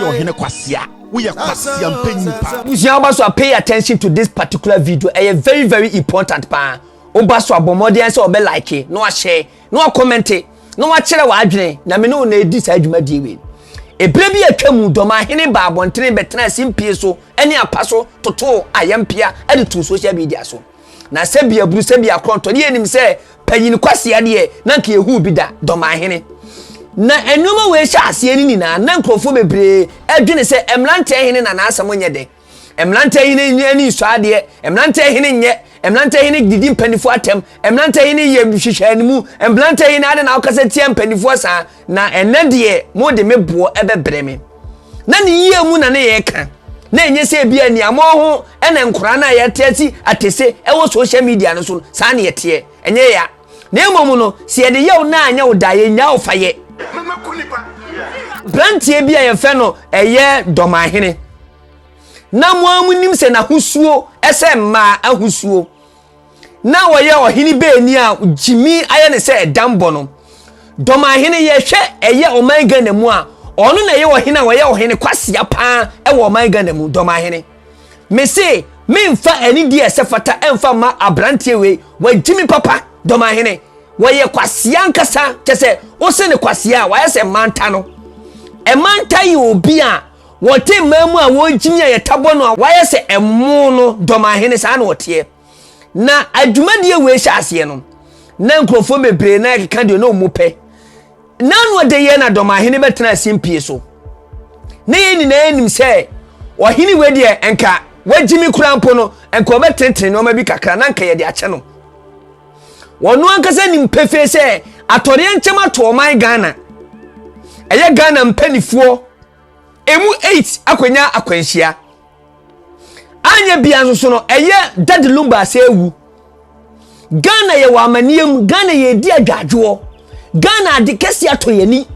Woyɛ ɔhene kwasea. Woyɛ kwasea mpanyin pa. Abusua woba so a pay attention to this particular video ɛyɛ very very important paa woba so a bɔ mmɔden sɛ ɔbɛ like na wahyɛ na wakɔmɛnte na wakyerɛ w'adwene na me ne wo na edi saa dwumadie wei ebere bi atwa mu dɔmahene ba abɔntene bɛtena simpie so ɛne apa so totoo ayɛmpea ɛde too social media so. Na sɛbi aburu sɛbi akorɔntɔ ne yɛnim sɛ panyin kwasea deɛ na nka yɛhu bi da dɔmahene. Na nneɛma wei hyɛ aseɛ no nyinaa na nkurɔfoɔ bebree adwene sɛ mmeranteɛ hene na n'asɛm nyɛ dɛ. Mmeranteɛ hene ani nsɔ adeɛ, mmeranteɛ hene nyɛ, mmeranteɛ hene didi mpanimfoɔ atɛm, mmeranteɛ hene yɛ hwehwɛanimu, mmeranteɛ hene ade na ɔkasa tia mpanimfoɔ saa. Na ɛnɛ deɛ mo de me boɔ ɛbɛbrɛ me. Na ne yie mu na ne yɛka. Na ɛnyɛ sɛ ebi aniamɔ ho ɛna nkoraa no a yɛte ase atese ɛwɔ social media no so no saa ne yɛteɛ. Ɛnyɛ ya. Na mmom no, sɛ yɛde yɛw na anyɛ wo da yɛnya wo fa yɛ. Branteɛ bi a yɛfɛ no ɛyɛ dɔmahene. Na mo a monim sɛ n'ahosuo ɛsɛ mmaa ahosuo. Na wɔyɛ ɔhene beeni a gyimi ayɛ ne sɛ ɛdam bɔ no. Dɔmahene yɛhwɛ ɛyɛ ɔman Ghana mu a ɔno na ɛyɛ ɔhene a wɔyɛ ɔhene kwasea paa ɛwɔ ɔman Ghana mu dɔmahene. Mese memfa anidie a ɛsɛ fata ɛmfa ma aberanteɛ wei wagyimi papa dɔmahene. Wɔyɛ kwasea ankasa kyɛ sɛ wose ne kwasea a wayɛ sɛ mmanta no. Mmanta yɛ obi a wɔte mmaa mu a wɔgyimi a yɛtabɔ no a wayɛ sɛ ɛmo no dɔmahene saa na ɔteɛ. Na adwumadie wei hyɛ aseɛ no na nkurɔfoɔ bebree na ɛkeka deɛ na ɔmu pɛ. Na no ɔde yɛ na dɔmahene bɛtena simpie so. Na yɛn nyinaa nim sɛ ɔhene wei deɛ nka wagyimi kura mpo no nka ɔbɛtenetene nneɛma bi kakra na nka yɛde akyɛ no. Wɔn ankasa nim pefee sɛ atɔreɛ nkyɛm ato ɔman Ghana. Ɛyɛ Ghana mpanimfoɔ emu 8 akɔnya akwanhyia. Anyɛ bia nso so no ɛyɛ Daddy Lumba sɛ ewu. Ghana yɛ wɔ amanneɛ mu, Ghana yɛ di adwadwoɔ. Ghana ade kɛse atɔ yɛn ani.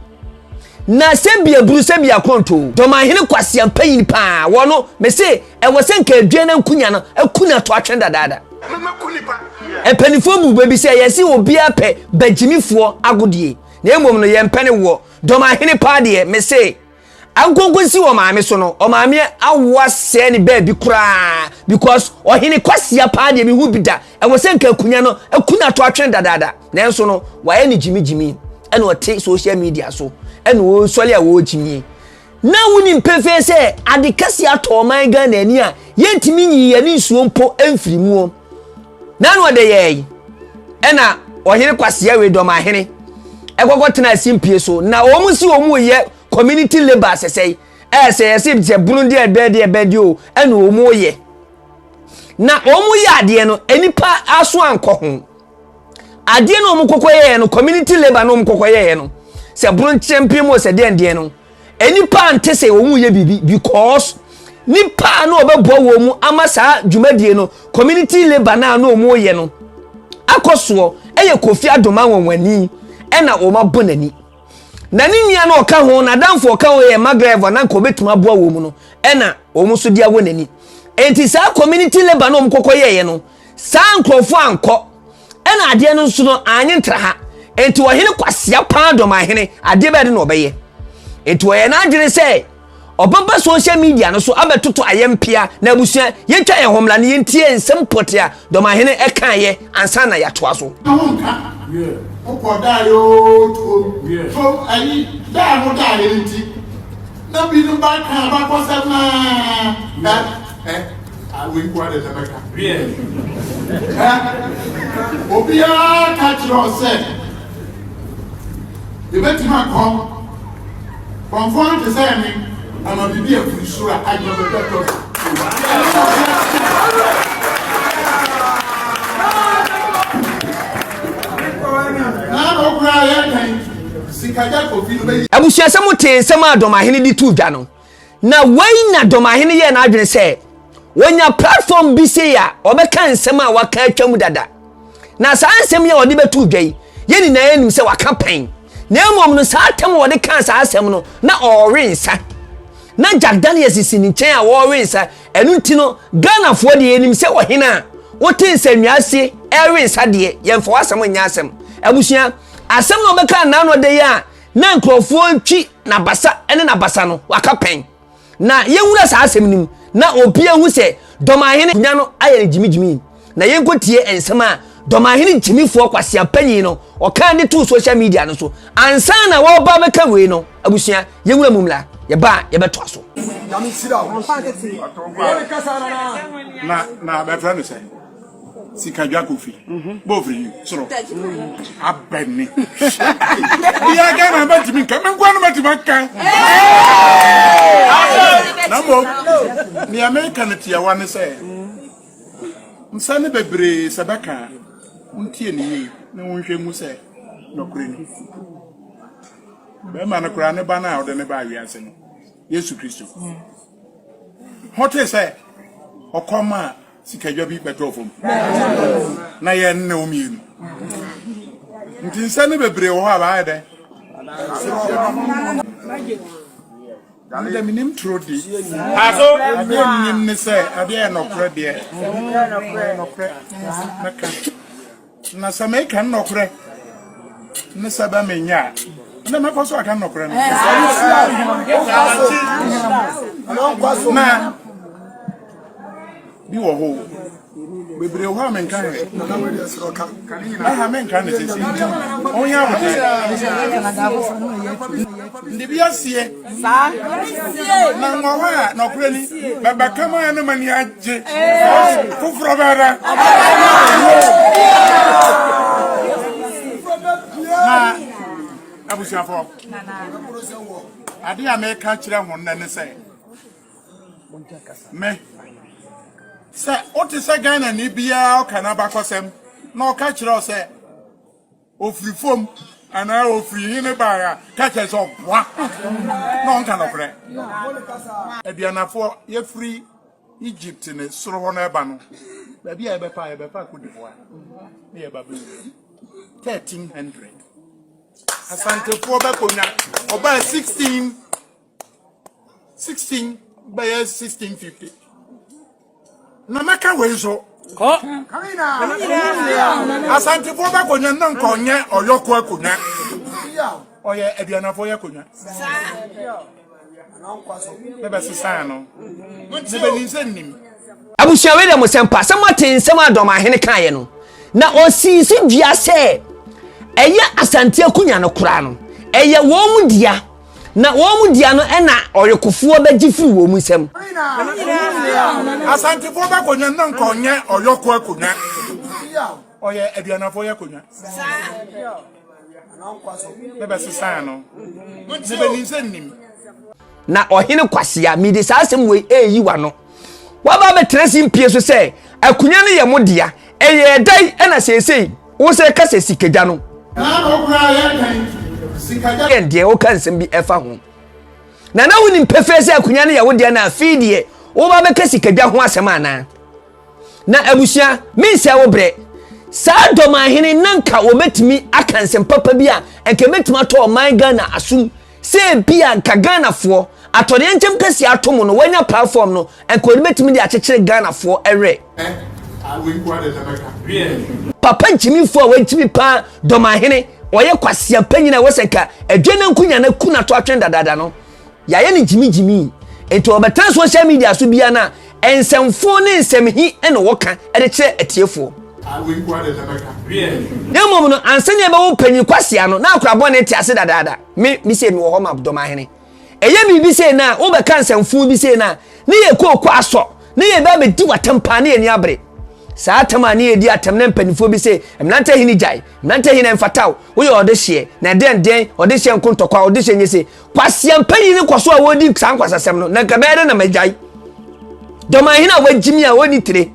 Na sɛ bi aburu sɛ bi akɔnto. Dɔmahene kwasea mpanyin paa wɔ no mese ɛwɔ sɛ nka adua na nkunya no akuna to atwene dadaada. Mpanimfoɔ bu bɛ bi sɛ yɛse obiara pɛ bagyimifoɔ agodie na mmom no yɛmpɛ ne woɔ. Dɔmahene paa deɛ mese Ankonko si wɔ maame so no ɔmaame awo asɛe ne baabi koraa because ɔhene kwasia paa deɛ mehu bi da ɛwɔ sɛ nka akunya no akuna to atwene dadaada nanso no wayɛ ne gyimigyimi ɛna ɔte social media so ɛna ɔsɔre a wɔgyimie na wonim pefee sɛ ade kɛse atɔ ɔman Ghana ani a yɛntumi nyi yɛne nsuo mpo mfiri muo na na ɔde yɛɛ ɛna ɔhene kwasia wei dɔm ahene ɛkɔkɔ tena simpie so na wɔn si wɔn yɛ community labour asɛsɛe ɛyɛ sɛ yɛsɛ sɛ bunu deɛ ɛbɛn deɛ ɛbɛn deɛ o ɛna wɔn yɛ na wɔn yɛ adeɛ no nipa aso ankɔ ho adeɛ no wɔn kɔkɔ yɛɛ no community labour no wɔn kɔkɔ yɛɛ no sɛ bunu nkyɛn mpem o sɛ deɛ deɛ no nipa ante sɛ wɔn yɛ biribi because nipa na ɔbɛboa wɔn mu ama saa dwumadie no community labour na na wɔn yɛ no akɔ soɔ ɛyɛ Kofi Adoma wɔn ɛna wɔn abɔ n'ani. Na ne nua no ɔka ho n'adamfo ɔka ho yɛ magrɛva na nka obetumi aboa wɔn mu no ɛna wɔn nso de awɔ n'ani. Enti saa community labour na wɔn kɔkɔ yɛɛyɛ no saa nkurɔfoɔ ankɔ ɛna adeɛ no nso no anye ntra ha. Enti ɔhene kwasia paa dɔm ahene adeɛ bɛyɛ de na ɔbɛyɛ. Enti ɔyɛ n'adwene sɛ ɔbɛba social media no so abɛtoto ayɛmpea na abusua yɛntwa yɛn ho mmra na yɛntie nsɛm pɔte a dɔm ahene ɛkaeɛ ansa na yɛatoa so. Wokɔ daa yoo tom tom ayi daa ho daa yɛ nti na binom ba ka abakɔsɛm naa ɛ ɛ awo nko ade na bɛka ɛ obiara ka kyerɛ sɛ yɛbɛtumi akɔ kɔnfɔn te sɛ me ama biribi afiri soro a anyɛ bɛbɛtɔ so. Abusua sɛ motee nsɛm a dɔmahene de too dwa no na wei na dɔmahene yɛɛ n'adwene sɛ wɔnya platform bi sei a ɔbɛka nsɛm a waka atwa mu dada na saa nsɛm yi a ɔde bɛtoo dwa yi yɛn nyinaa anim sɛ waka pɛn na mmom no saa atɛm a wɔde kaa saa asɛm no na ɔrewe nsa na Jack Daniels si ne nkyɛn a wɔrewe nsa ɛno nti no Ghanafoɔ deɛ yɛnim sɛ ɔhene a wote nsɛnnua ase ɛrewe nsa deɛ yɛmfa w'asɛm nyɛ asɛm. Abusua asɛm na ɔbɛka nnaano de yi a na nkurɔfoɔ ntwi n'abasa ne n'abasa no waka pɛn. Na yɛnwura saa asɛm no mu na obiara hu sɛ Dɔmahene nya no ayɛ no gyimigyimi. Na yɛnkɔtie nsɛm a Dɔmahene gyimifoɔ Kwasea panyin no ɔkaa de too social media no so ansa na wɔreba abɛka wei no. Abusua, yɛnwura mu mmra, yɛba a yɛbɛtoa so. Nyame nhyira wo. Na na bɛfrɛ no sɛ Sikadwa Kofi. Bofiri yi soro. Abɛni. Bia Ghana bɛtumi nka me nkoa no bɛtumi aka. Na mmom nea meka no tiawa ne sɛ nsa ne bebree sɛ bɛka a wontie ne yie na wonhwɛ nhu sɛ nɔkorɛ ni. Bɛrima no koraa ne ba no a ɔde ne baa wiase no Yesu Kristo. Hotee sɛ ɔkɔm a sikadwa bi bɛtɔɔ fam na yɛn ne wo mmienu nti nsɛm no bebree wɔ hɔ a baayɛ dɛ mede menim turo di adeɛ nnim ne sɛ adeɛ yɛ nɔkorɛ deɛ nɔkorɛ mɛka Na sɛ meka nnɔkorɛ ne sɛ bɛ menyɛ a, ɛnna mɛkɔ so aka nnɔkorɛ no. Na bi wɔ hɔ bebree wɔ hɔ a menka hwɛ. Aha menka ne sisi. Ɔnyɛ abotire. Nde bi asie. Na wɔ hɔ a nɔkorɛ ni bɛbɛka ma ne mani agye. Foforɔ bɛda. Na abusuafoɔ, adeɛ a meka kyerɛ ho nnɛ ne sɛ me sɛ wote sɛ Ghana ni biara ɔka n'abakɔsɛm na ɔka kyerɛ wo sɛ Ofiri fam anaa ofiri he ne baeɛ a, ka kyerɛ sɛ ɔboa na ɔnka nɔkorɛ. Aduanafoɔ, yɛfiri Egypt ne soro hɔ no ɛba no, baabi a yɛbɛfa yɛbɛfa Cote d'Ivoire ne yɛba bɛwura 1300. Asantefoɔ bɛkɔnya ɔbaa 16 16 bɛyɛ 1650 na mɛka wei nso asantefoɔ bɛ akonnwa na nka ɔnyɛ ɔyɔko akonnwa ɔyɛ aduanafoɔ yɛ akonnwa ne bɛsesaa no ne bɛnim sɛ nnim. Abusua wei deɛ mo sɛmpa sɛ moate nsɛm a Dɔmahene kaeɛ no na ɔsii so dua sɛ ɛyɛ Asante akonnwa no koraa no ɛyɛ wɔn mu dea. Na wɔn mu dea no na ɔyokofoɔ bɛgye firi wɔn nsam. Asantefoɔ bɛ akonnwa na nka ɔnyɛ ɔyɔko akonnwa ɔyɛ aduanafoɔ yɛ akonnwa ne bɛsesaa no ne bɛnim sɛ nnim. Na ɔhene kwasea, mede saa asɛm wei reyi w'ano. Woaba abɛtena simpie so sɛ akonnwa no yɛ mo dea. Ɛyɛɛ dɛn na seesei wo sɛ ka sɛ sikagya no? Yɛn deɛ woka nsɛm bi ɛfa ho. Na na wonim pefee sɛ akonnwa no yɛ wo dea na afei deɛ woba bɛka sikagya ho asɛm anaa? Na abusua, mensɛe wo berɛ. Saa dɔmahene na nka wɔbɛtumi aka nsɛm papa bi a nka ɛbɛtumi atɔ ɔman Ghana asom sɛ ebia nka Ghanafoɔ atɔdeɛnkyɛm kɛseɛ ato mo no wanya platform no nka wɔde bɛtumi de akyekyere Ghanafoɔ werɛ. Papa nkyimifoɔ a wagyimi paa dɔmahene ɔyɛ kwasea panyin a ɛwɔ sɛ nka adwa no nkonya no aku n'ato atwene dadaada no Yɛayɛ no gyimigyimi. Enti ɔbɛtena social media so biara no a, nsɛmfoo ne nsɛmhi na wɔka de kyerɛ atiefoɔ. Na mmom no, ansa na yɛbɛwo panyin kwasea no, na akora bɔne te ase dadaada. Me, me sei, mewɔ hɔ ma Dɔmahene. Ɛyɛ biribi sei no a, wobɛka nsɛmfoo bi sei no a, ne yɛ kooko asɔ, ne yɛbɛ abɛdi w'atɛm paa, ne yɛni abere. Saa atɛm a ne yɛdi atɛm na mpanimfoɔ bi se, mmerante hene gyae, mmerante hene ɛmfata wo, woyɛ ɔdehyeɛ, na ɛdeɛn deɛn, ɔdehyeɛ nko ntɔkwa, ɔdehyeɛ nyɛ sei. Kwasea mpanyin no kɔ so a wɔredi saa nkwasasɛm no, na nka bɛyɛ dɛ na magyae. Dɔmanhene a wagyimi a ɔnni tire,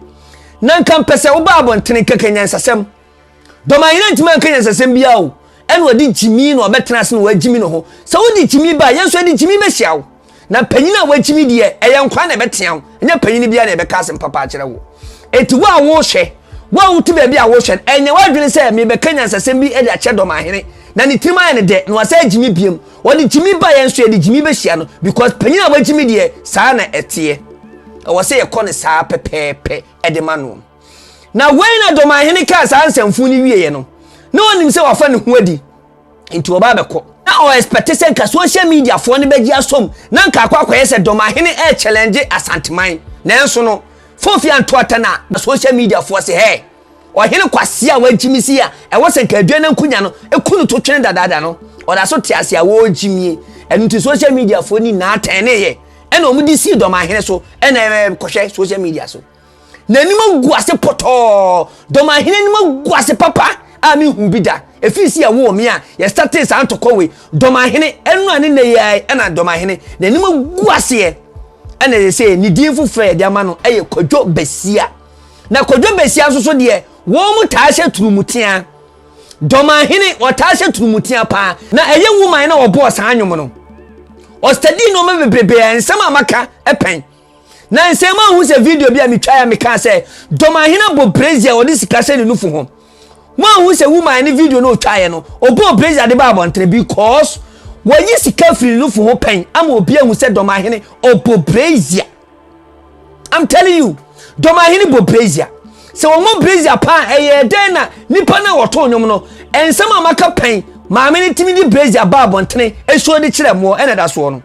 na nka mpɛ sɛ woba abɔntene kɛkɛ nyansasɛm. Dɔmanhene antumi anka nyansasɛm biara o, ɛna ɔde gyimi na ɔbɛtena ase na wagyimi ne ho. Sɛ wode gyimi ba a, yɛn nso yɛde gyimi bɛhyia wo. Na panyin a wagyimi deɛ, ɛyɛ nkwa na ɛbɛtea wo, ɛnyɛ panyin biara na ɛbɛka asɛm papa akyerɛ wo. Enti wo a wohwɛ, wo a wote baabi a wohwɛ no, ɛnyɛ w'adwene sɛ mebɛka nyansasɛm bi de akyerɛ dɔmahene na ne tirim ayɛ no dɛ na wasan agyimi biom. Ɔde gyimi ba yɛn nso yɛde gyimi bɛhyia no because panyin a wagyimi deɛ saa na ɛteɛ. Ɛwɔ sɛ yɛkɔ no saa pɛpɛɛpɛ de ma no. Na wei na dɔmahene kaa saa nsɛmfo no wieɛ no, na ɔnim sɛ wafa ne ho adi nti ɔba abɛkɔ. Na ɔ expect sɛ nka social media foɔ no bɛgye asom na nka akɔ akɔyɛ sɛ Dɔmahene ɛrechallenge Asanteman. Nanso no, Fofi anto ata na social media foɔ se hɛɛ, ɔhene kwasea a wagyimi sei a ɛwɔ sɛ nka Aduana nkonya no ku no to twene dadaada no, ɔda so te ase a wɔregyimie. Ɛno nti social media foɔ no nyinaa tɛneeɛ ɛna wɔn de sii Dɔmahene so ɛna kɔhwɛ social media so. N'anim agu ase pɔtɔɔ. Dɔmahene anim agu ase papa a menhuu bi da. Ɛfiri sɛ yɛwoo me a yɛstartee saa ntɔkwa wei. Dɔmahene, ɛno a ne nnɛ yi ara ɛna Dɔmahene n'anim agu aseɛ. Ɛna ɛsɛ sɛ ne din foforɔ a yɛde ama no ɛyɛ Kwadwo Basia. Na Kwadwo Basia nso so deɛ wɔn mu taa hyɛ turumutea. Dɔmahene ɔtaa hyɛ turumutea paa. Na ɛyɛ woman na ɔbɔɔ saa nnwom no. Ɔstadii nneɛma bebrebe a nsɛm a maka pɛn. Na nsɛm a hu sɛ video bi a metwae a mekaa sɛ Dɔmahene abɔ brazier a ɔde sika hyɛ ne nufu ho. Moanhu sɛ woman ne video no ɔtwaeɛ no ɔbɔɔ brazier de baa abɔntene because wɔyi sika firi ne nufu ho pɛn ama obi ahu sɛ Dɔmahene ɔbɔ brazier. I'm telling you, Dɔmahene bɔ brazier. Sɛ wɔmmɔ brazier paa ɛyɛ dɛn na nipa no a wɔtoo nnwom no nsɛm a maka pɛn maame no tumi de brazier baa abɔntene ɛsuo de kyerɛ mmoɔ ɛna ɛda soɔ no.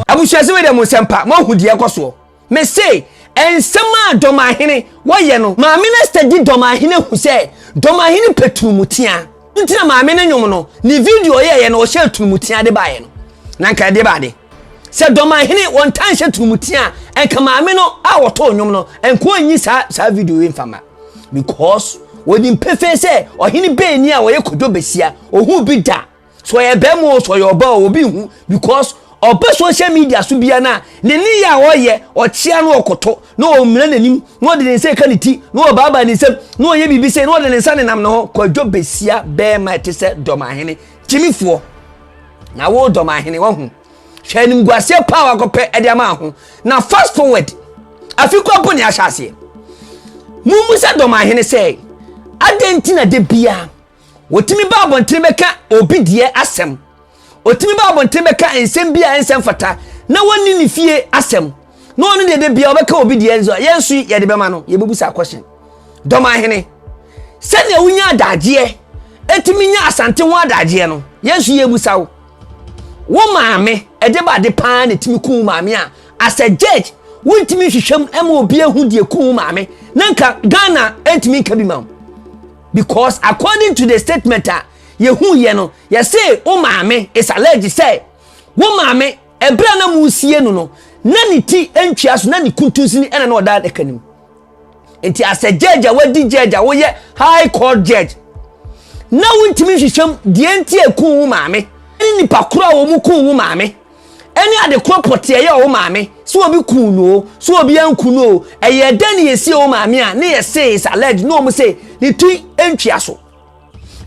Abusua sɛ wei deɛ mo nsɛm pa moahu deɛ ɛkɔ soɔ mese nsɛm a dɔmahene wɔyɛ no maame no stadi dɔmahene hu sɛ dɔmahene pɛ tunumutea nti na maame no nwom no ne video ɔyɛɛyɛ no ɔhyɛ tunumutea de baeɛ no na nka ɛde baade sɛ dɔmahene wɔntaa nhyɛ tunumutea a nka maame no a wɔtoo nwom no nka ɔnyi saa saa video yi mfa ma because wɔnim pefee sɛ ɔhene bɛɛni a ɔyɛ kodwo besia ohun bi da so ɔyɛ bɛrima o so ɔyɛ ɔba o obi nhu because ɔba social media so bia na ne ne yɛ a ɔyɛ ɔkyea no ɔkoto na ɔmuna n'anim na ɔde ne nsa ɛka ne ti na ɔbaabaa ne nsam na ɔyɛ biribi sɛ na ɔde ne nsa nenam ne ho kwadwo besia bɛrima ɛte sɛ dɔmahene gyimifoɔ na wo dɔmahene wahu hwɛ animguaseɛ paa wakɔpɛ ɛde ama ho na fast forward afi kɔ mpo ne ahyɛ aseɛ mummu sɛ dɔmahene sɛ adɛn nti na da bia wɔtumi ba abɔntene bɛka obi deɛ asɛm ɔtumi ba abɔntene bɛka nsɛm bi a ɛnsɛ mfata na wɔnni ne fie asɛm na ɔno deɛ da bia ɔbɛka obi deɛ nso yɛn nso yɛde bɛma no yɛbɛbu saa question dɔmahene sɛdeɛ wonya adagyeɛ ɛtumi nya asante ho adagyeɛ no yɛn nso yɛbusa wo Wo maame, ɛde ba ade paa na ɛtumi ku wo maame a, as a judge, wontumi nhwehwɛ mu ma obi ahu deɛ ku wo maame. Na nka Ghana ntumi nka bi ma wo. Because according to the statement a yɛhu yɛ no, yɛse wo maame is alleged sɛ wo maame ɛberɛ a na musie no no, na ne ti ntwea so, na ne kuntunsini ɛna na ɔda adaka no mu. Nti as a judge a wadi judge a woyɛ high court judge na wontumi nhwehwɛ mu deɛ nti a ɛkuu wo maame ne nipa koro a wɔn kuu wo maame ɛne ade koro pɔtee ɛyɛ wo maame sɛ obi kuu no o sɛ obi anku no o ɛyɛ dɛn ne yɛsie wo maame a ne yɛ se is alleged ne wɔn se ne ti ntwea so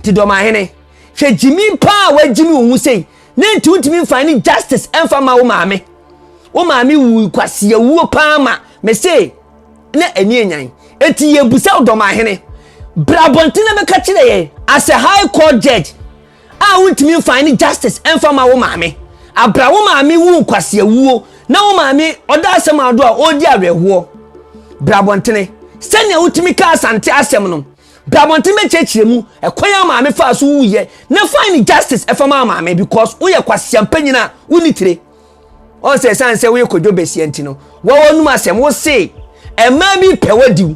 nti dɔmahene hwɛ gyimi paa a wagyimi wo ho sei ne nti wontumi mfa ne justice ɛmfa ma wo maame wo maame wu kwasiawuo paa ma mese na ani anyan. Enti yɛbusa wo Dɔmahene, bra abɔnten na bɛka kyerɛ yɛn as a high court judge a wontumi mfa ne justice ɛmfa ma wo maame. Abra wo maame wu nkwaseawuo na wo maame ɔda asɛm ado a ɔredi awerɛhoɔ. Bra abɔntene. Sɛnea wotumi ka Asante asɛm no, bra abɔntene bɛkyerɛkyerɛ mu ɛkwan a maame faa so wuyɛ na find justice ɛfa ma maame because woyɛ kwaseampanyin a wonni tire. Ɔn sɛ ɛsiane sɛ woyɛ kwadwo besia nti no, wɔwɔ num asɛm wo se mmaa bi pɛ wadiw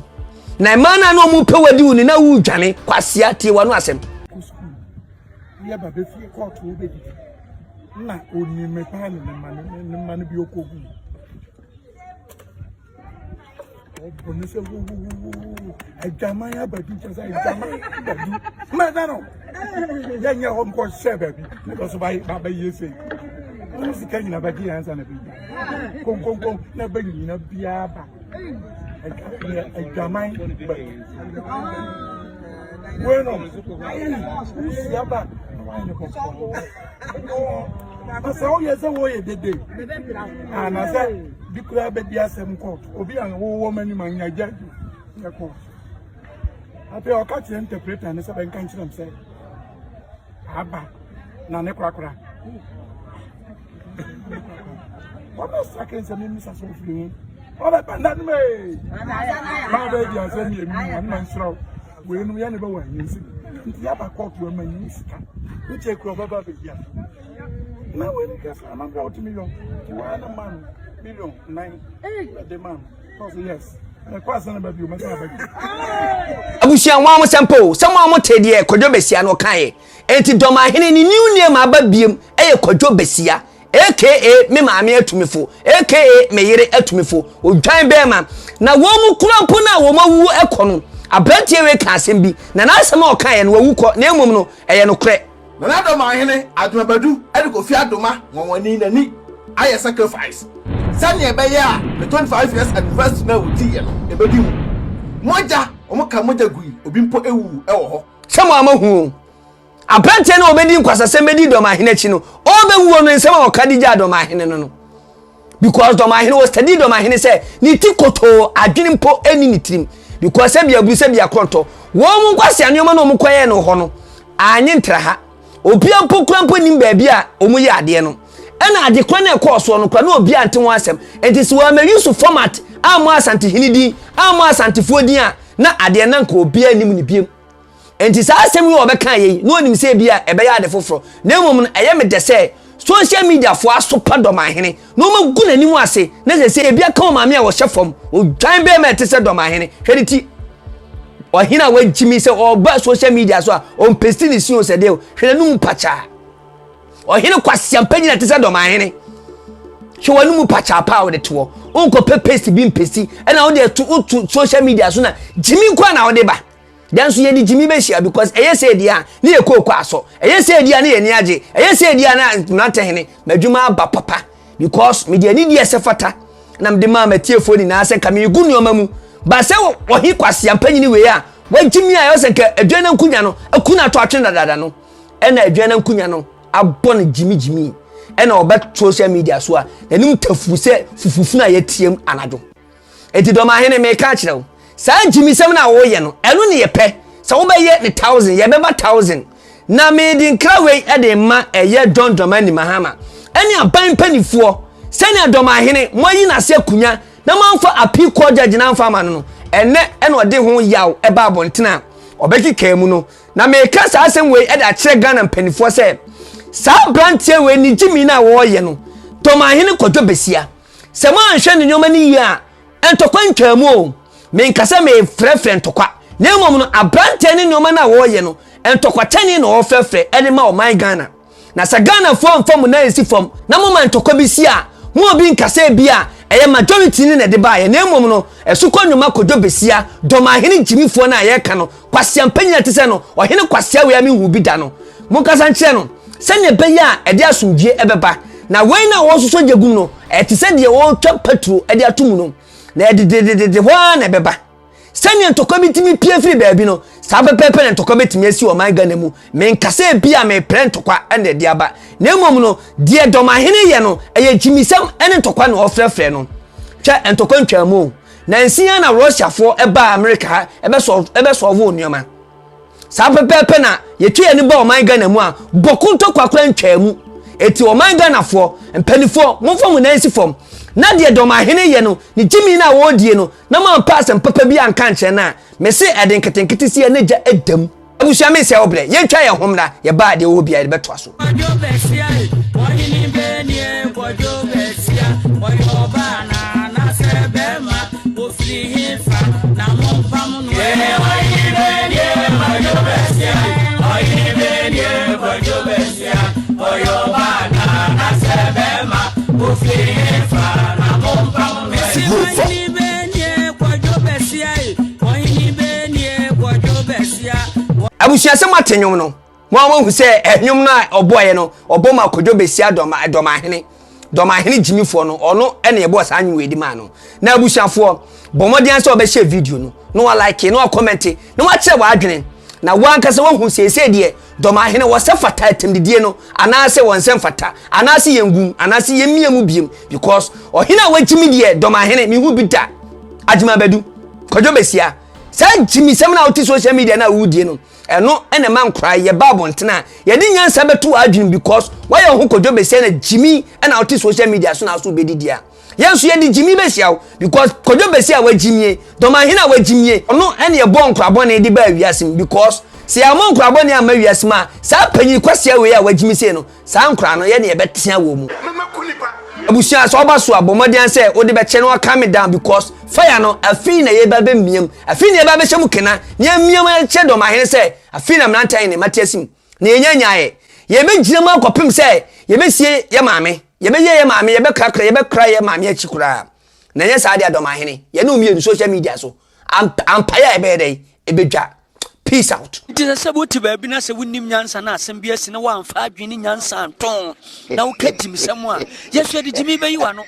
na mmaa no a na wɔn pɛ wadiw no na wodwane kwasea tie wano asɛm. Kɔ sukuu yɛ ba bɛfie kɔɔto wo bɛdidi na onim me paa ne ne mma ne mma no bi ɔkɔgu Ɔbɔ ne sɛ wuwuwuwu adwaman abadu kyɛ sɛ adwaman abadu mmɛda no yɛnyɛ hɔ nkɔ hyɛ baabi na bɛ so ba ba yie sei wɔn sika nyina bɛgye yɛn ansa na bɛgya konkonkom na bɛ nyina biara ba adwaman badu wei no wusia ba na wayɛ ne bɔkɔɔ. Na sɛ woyɛ sɛ wɔyɛ dede anasɛ bi koraa bɛdi asɛm kɔɔto obi a wowɔ m'anim anya gyagye yɛ kɔɔto. Afei ɔka kyerɛ interpreter no sɛ bɛnka nkyerɛ m sɛ aba na ne korakora. Wɔbɛ sake nsɛm mmisa sɛ ofiri ho. Wɔbɛba nda no mu ee. Maa bɛyɛ di asɛm mmienu mu ɔno ma nsira o. Wei no yɛ ne bɛwɔ anyi nsi. Nti yaba kɔɔto ɛma nyi sika. Nkyɛ kura ɔbɛba bɛyi ato. Na wei no kɛse amambra wotumi yɔ. Nti wɔn ano ma no million nan. Ɛde ma no. Ɔsɛ yes. Ɛkɔ asɛn na baabi o mɛsɛn aba bi. Abusua wɔn a wɔsɛ mpo sɛ wɔn a wɔte deɛ Kwadwo Basia no ɔkaeɛ. Enti Dɔmahene ne new name aba biem ɛyɛ Kwadwo Basia aka me maame atumifo aka me yere atumifo odwan bɛrima na wɔn mu kura mpo no a wɔn awuo ɛkɔ no aberanteɛ wei ka asɛm bi na n'asɛm a ɔkaeɛ no wawu kɔ na mmom no ɛyɛ nokorɛ. Nana Dɔmahene Adoma Badu de Kofi Adoma nwanwani n'ani ayɛ sacrifice sɛnea ɛbɛyɛ a ne 25 years anniversary no a wɔdiiɛ no ɛbɛdi mu. Mogya, wɔka mogya gui, obi mpo wuu wɔ hɔ. Sɛ mo a moahu o, aberanteɛ no a ɔbɛdi nkwasasɛm bɛdi Dɔmahene akyi no, ɔrebɛwuo no nsɛm a ɔka de gyaa Dɔmahene no no. Because Dɔmahene, ɔstadi Dɔmahene sɛ ne ti kotoo adwene mpo ɛnni ne tirim. Because sɛ bia aburu sɛ bia korɔntɔ. Wɔn mu nkwasea nneɛma no wɔn kɔyɛɛ no hɔ no, anye ntra ha. Obia mpo kura mpo nim baabi a wɔn yɛ adeɛ no. Ɛna ade kora no ɛkɔɔ soɔ no kora na obia nte ho asɛm. Nti sɛ wɔama use format ammɔ Asantehene din, ammɔ Asantefoɔ din a, na adeɛ na nka obiara nim ne biem. Enti saa asɛm yi a ɔbɛka yɛ yi, na onim sɛ ebia ɛbɛyɛ ade foforɔ. Na mmom no, ɛyɛ me dɛ sɛ social media foɔ asopa Dɔmahene na wɔagu n'anim ase na sɛ sɛ ebi aka ɔmaame a ɔhyɛ fam, odwan bɛrima a ɛte sɛ Dɔmahene. Hwɛ ne ti. Ɔhene a wagyimi sɛ ɔba social media so a, ɔmpesti ne si o sɛ deɛ o. Hwɛ n'anum pakyaa. Ɔhene kwasea mpanyin a ɛte sɛ Dɔmahene. Hwɛ w'anum pakyaa paa a wode toɔ. Wonkɔpɛ paste bi mpesti ɛna wode ato woto social media so na gyimi nko a na wode ba. Nanso yɛde gyimi bɛhyia because ɛyɛ sɛ ɛdi a ne yɛ kooko asɔ ɛyɛ sɛ ɛdi a ne yɛ ani agye ɛyɛ sɛ ɛdi a na mmerante hene m'adwuma aba papa because mede anidie ɛsɛ fata na mede maa m'atiefoɔ nyinaa sɛ nka megu nneɛma mu ba sɛ ɔhe kwasea mpanyini wei a wagyimi a ɛwɔ sɛ nka adwa no nkunya no aku no ato atwene dadaada no ɛna adwa no nkunya no abɔ no gyimigyimi ɛna ɔbɛ social media so a n'anim tafu sɛ fufufunu a yɛteam anadwo. Enti Dɔmahene, meka akyerɛ wo, saa gyimisɛm no a woyɛ no, ɛno ne yɛpɛ. Sɛ wobɛyɛ ne thousand, yɛbɛba thousand. Na mede nkra wei de ma ɛyɛ John Dramani Mahama ɛne aban mpanimfoɔ sɛnea Dɔmahene moayi n'ase akunya na moamfa appeal court judge no amfa ama no no, ɛnɛ ɛna ɔde ho yaw ɛba abɔntene a ɔbɛkekaa mu no. Na meka saa asɛm wei de akyerɛ Ghana mpanimfoɔ sɛ saa aberanteɛ wei ne gyimi no a wɔreyɛ no, Dɔmahene Kwadwo Basia, Sɛ moanhwɛ ne nneɛma no yie a, ntɔkwa ntwaa mu o. Menka sɛ merefrɛfrɛ ntɔkwa, na mmom no, aberanteɛ ne nneɛma no a wɔreyɛ no, ntɔkwa kyɛne na wɔrefrɛfrɛ de ma ɔman Ghana. Na sɛ Ghanafoɔ amfa mo nan ansi fam na moma ntɔkwa bi si a, mo obi nka sɛ ebia ɛyɛ majority no na ɛde baeɛ, na mmom no, Asukɔ Nnwoma Kojo Besia, Dɔmahene Gyimifoɔ no a yɛreka no, Kwasea mpanyin a ɛte sɛ no, ɔhene kwasea wei a menhuu bi da no, monkasa nkyerɛ no sɛnea ɛbɛyɛ a ɛde asomdwie ɛbɛba. Na wei no a wɔresosɔ gya gum no, ɛte sɛ deɛ wɔretwa paturo de ato mu no, na ɛdededede hɔ ara na ɛbɛba. Sɛnea ntɔkwa bi tumi pie firi baabi no, saa pɛpɛɛpɛ na ntɔkwa bɛtumi asi ɔman Ghana mu. Menka sɛ ebi a mereprɛ ntɔkwa na ɛde aba, na mmom no, deɛ Dɔmahene yɛ no, ɛyɛ gyimisɛm ne ntɔkwa na ɔrefrɛfrɛ no. Hwɛ, ntɔkwa ntwaa mu o. Nansi ara na Russiafoɔ baa Amerika ha ɛbɛsɔlvoo nneɛma. Saa pɛpɛɛpɛ na yɛtwa yɛn ani ba ɔman Ghana mu a, bɔko ntɔkwa koraa ntwaa mu. Eti ɔman Ghanafoɔ, mpanimfoɔ, momfa mo nan nsi fam. Na deɛ Dɔmahene yɛ no, ne gyimi no a wɔredie no, na moampa asɛm papa bi anka ankyerɛ no a, mese ɛde nketenkete si ɛne gya da mu. Abusua me nsɛe wo brɛ, yɛntwa yɛn ho mmra, yɛba a deɛ ɛwɔ hɔ biara yɛde bɛtoa so. Kwadwo Bɛsia e, ɔhene benie Kwadwo Bɛsia, ɔyɛ ɔbaa anaa anasɛ bɛɛma, ofiri hefa na mompam no ɛ. Ɔhene benie Kwadwo Bɛsia e, ɔhene benie Kwadwo Bɛsia, ɔyɛ ɔbaa anaa anasɛ bɛɛma, ofiri hefa na mompam no ɛ. Ɔhene benie Kwadwo Bɛsia e, ɔhene benie Kwadwo Bɛsia. Abusua sɛ moate nnwom no, mo a moahu sɛ nnwom no a ɔbɔeɛ no, ɔbɔ ma Kojo Besia Dɔma Dɔmahene, Dɔmahene gyimifoɔ no, ɔno ɛna ɛbɔɔ saa nnwom wei de maa no. Na abusuafoɔ, bɔ mmɔden sɛ ɔbɛhyɛ video no, na walike, na wakɔmɛnte, na wakyerɛ w'adwene. Na wankasa wahu seesei deɛ Dɔmahene wɔsɛ fata atɛmdidie no anaasɛ wɔn nsɛ mfata anaasɛ yɛn gum anaasɛ yɛn mia mu biem because ɔhene a wagyimi deɛ dɔmahene mehu bi da agyima badu kwadwo besia saa gyimisɛm no a wote social media no a wodie no ɛno ɛna ɛma nkora yɛba abɔntene a yɛde nyansa bɛto w'adwene because woayɛ wo ho kwadwo besia na gyimi ɛna wote social media so na aso wobɛdidi a Yɛn nso yɛde gyimi bɛhyia wo because Kwadwo Bɛsi a wagyimie, Dɔmahene a wagyimie, ɔno ɛne ɛbɔɔ nkora bɔne de baa wiase mu because sɛ yɛammɔ nkora bɔne amma wiase mu a, saa panyin kwasia wei a wagyimi sei no, saa nkora no yɛne yɛbɛtea wɔ mu. Abusua sɛ ɔba so a bɔ mmɔden sɛ wode bɛkyɛ na wa calm down because fire no afei na yɛba bɛmiam, afei na yɛba bɛhyɛ mu kena na yɛmiam akyerɛ Dɔmahene sɛ afei na mmerante ayɛ ne mate asim na yɛnya nyaeɛ. Yɛbɛgyina mu akɔpem sɛ yɛbɛsie yɛ maame. Yɛbɛyɛ yɛ maame, yɛbɛkrakra, yɛbɛkra yɛ maame akyi koraa. Na ɛnyɛ saa deɛ Dɔmahene, yɛne wo mmienu social media so. Ampaeɛ a ɛbɛyɛ dɛn? Ɛbɛdwa. Peace out. Nti sɛ sɛ wote baabi na sɛ wonnim nyansa na asɛm bi asi na woamfa adwene ne nyansa anto na woka gyimsɛm a, yɛhwɛ de gyimi bɛyi w'ano.